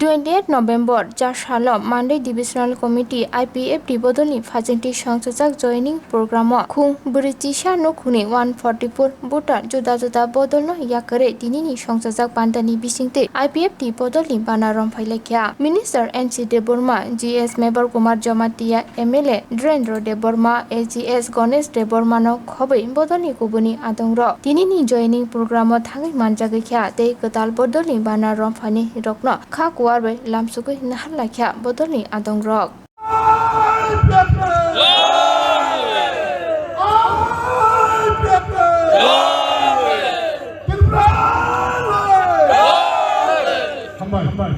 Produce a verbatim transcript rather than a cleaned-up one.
Twenty eight November, Chasalo Mandai Divisional Committee, I P F T bodolni phajingti songchajak joining program o khung bwrwi chisa nukhungni one forty four voter juda juda bodolno yakarwi tinini songchajak bandani bisingtwi I P F T bodolni bana romphai laikha. Minister N C Debbarma, G S Mebar Kumar Jamatia, M L A Dhirendra Debbarma, A G S Ganesh Debbarmano khobwi bodolni kubuni adongrok tinini joining program o thangwi manjagwi kha tei kwtal bodolni bana romphani rokno kha kuar bai lamsugwi nahar laikha bodolni adongrok. Hambai, hambai.